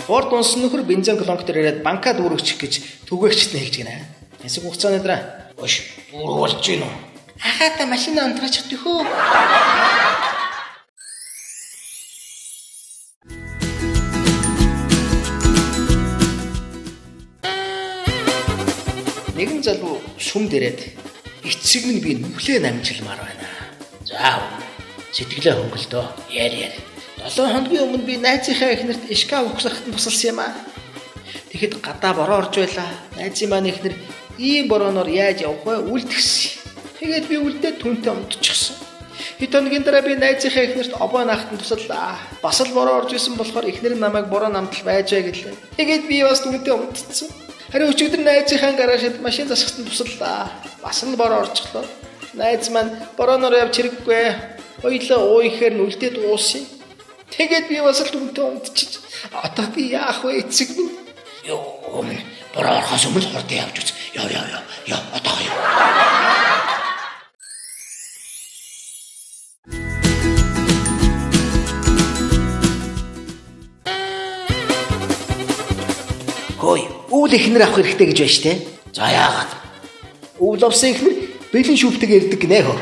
Борд унсан нөхөр бензин колонк дээр ирээд банка дүүргчих гэж түгээгчт нь хэлж гинэ. Хэсэг хугацааны дараа "Ош, дүүрэг болж гин үү?" "Ахаата машина унтраачих төхөө." Нэгэн залуу сүм дээрээд эцэг минь би нүхлээ намжилмаар байна. За сэтгэлээ хөнгөлдөө. Яар яар. 7 хоногийн өмнө би найзынхаа эхнэрт шкаф угсрахад нь тусалсан юм аа. Тэгэхэд гадаа бороо орж байлаа. Найзын маань эхнэр ийм борооноор яаж явах вэ? Үлдгэсэн. Тэгээд би үлдээд түүнтэй унтчихсан. Хэд хоногийн дараа би найзынхаа эхнэрт обоо наахт нь тусаллаа. Бас л бороо орж исэн болохоор эхнэр нь намайг бороо намтал байж бай гэлээ. Тэгээд би бас түүнтэй унтчихсан. Харин өчигдөр найзынхаа гаражид машин засахт нь туслалаа. Бас л бороо орчихлоо. Найз маань борооноор явж хэрэггүй. Хоёлаа уу ихээр нь үлдээд уусан. Тэгээд би бас л түүнтэй унтчих. Одоо би яах вэ эцэг минь? Йоо минь бороо орохоос өмнө хурдан явж үз. Яв яв яв. Яв одоо яв. Хөөе, өвөл эхнэр авах хэрэгтэй гэж байна штэ. За яагаад? Өвөл авсан эхнэр бэлэн шүүптэйг ирдэг гинэ хөө.